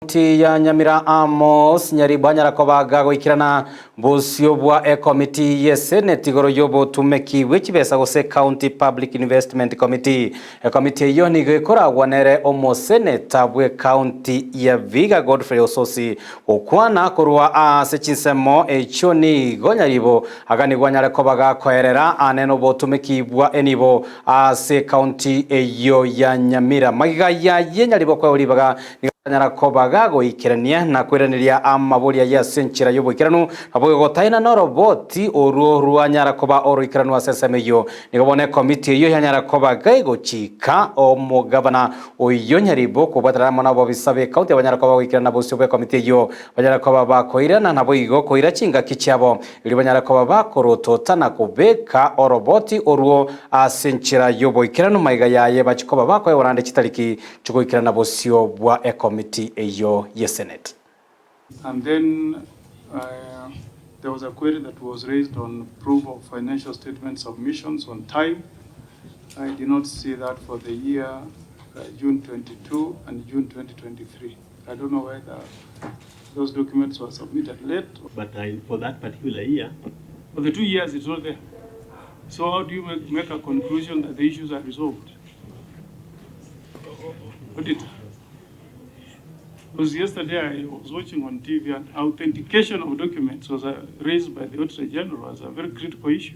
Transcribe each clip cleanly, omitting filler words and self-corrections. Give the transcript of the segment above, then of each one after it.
Ekaunti ya Nyamira Amos Nyaribo anyara kobaga goikerana bosio bwa ekomiti y'eseneti igoro y'obotumeki bwe chibesa gose County Public Investment Committee. Ekomiti eyio nigo ekoragwa nere omoseneta bw'ekaunti ya Vihiga Godfrey Osotsi gokwana korwa ase chinsemo echio nigo Nyaribo aganigwe anyare koba gakoerera ane nobotumeki bwa enibo ase ekaunti eyio ya Nyamira. Magega yaye Nyaribo koegwa ribaga nigo Tanyara koba gagoikerania na koiraneria amaboria aye ase enchera y'oboikeranu, naboigo gotaina noroboti orwo rwanyara koba oroikeranu ase ensemo eyio. Nigo bono ekomiti eyio yanyara koba gegochika omogabana oyio Nyaribo kobwaterana amo nabobisa b'ekaunti abanyara koba goikerana bosio bw'ekomiti eyio banyare koba bakoirana naboigo koira chingaki chiabo erio banyare koba bakorotota na kobeka oroboti orwo ase enchera y'oboikeranu maiga yaye bachie koba bakoegwa naende chitariki Chigoikerana bosio bwa ekomiti eyio y'eseneti. And then there was a query that was raised on proof of financial statement submissions on time. I did not see that for the year June 22 and June 2023. I don't know whether those documents were submitted late. But I, for that particular year. For the 2 years it's not there. So how do you make a conclusion that the issues are resolved? Auditor. Because yesterday I was watching on TV and authentication of documents was raised by the Auditor General as a very critical issue.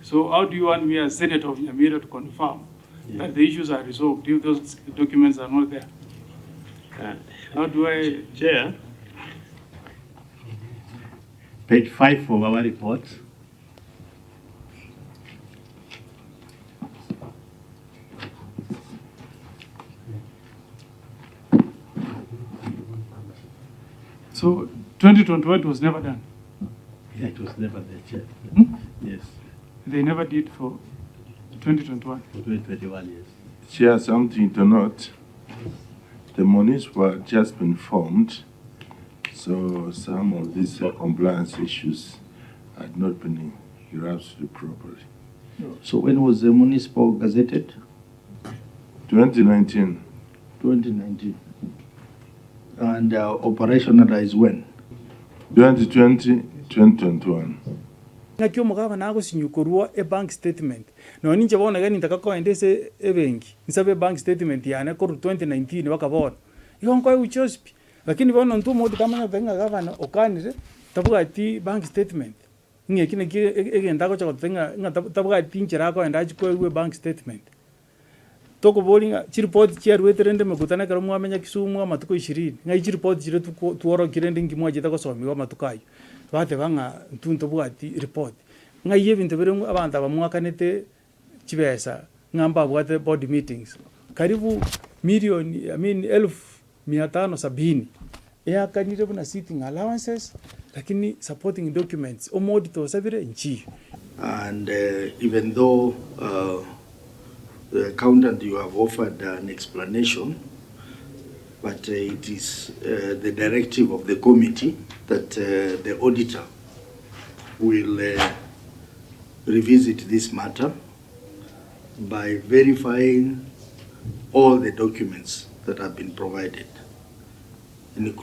So how do you want me as Senator of Nyamira to confirm that the issues are resolved if those documents are not there? How do I... Chair, page 5 of our report. So 2021 was never done. Yeah, it was never there, Chair. Hmm? Yes. They never did for 2021. For 2021, yes. Chair, something to note. The monies were just been formed, so some of these compliance issues had not been grasped properly. So when was the municipal gazetted? 2019. 2019. And operationalized when? 2020, 2021. Ng'aki omogabana agosinywa korwa ebank statement? Nonya ninche bono iga nintaka koenda ase ebenki, nsabe ebank statement yane korwa 2019 mpaka bono, igo nkoegwa chionsi pi. Lakini bono intwe omoauditor amanye goteba ng'a gavana okanire, tabwati bank statement, ng'a eki naki egento agocha goteba ng'a ng'a tabwati nchera akoenda achie koegwa ebank statement. Tokoboria ng'a chiripoti chiaruete rende emekutano ekero mwamenya Kisumu amatuko ishirini, ng'ai chiripoti chiria tuko tworokia rende nki mwachete gosomiwa amatuko ayio. Bateba ng'a intwe ntobwati ripoti. Ng'ai ebinto bire abanto aba mwakanete chibesa ng'a mbabwate board meetings, karibu million I mean elfu mia tano sabini eakanire buna sitting allowances lakini supporting documents omoauditor osabire nchiyo. And even though the accountant you have offered an explanation, but it is the directive of the committee that the auditor will revisit this matter by verifying all the documents that have been provided, including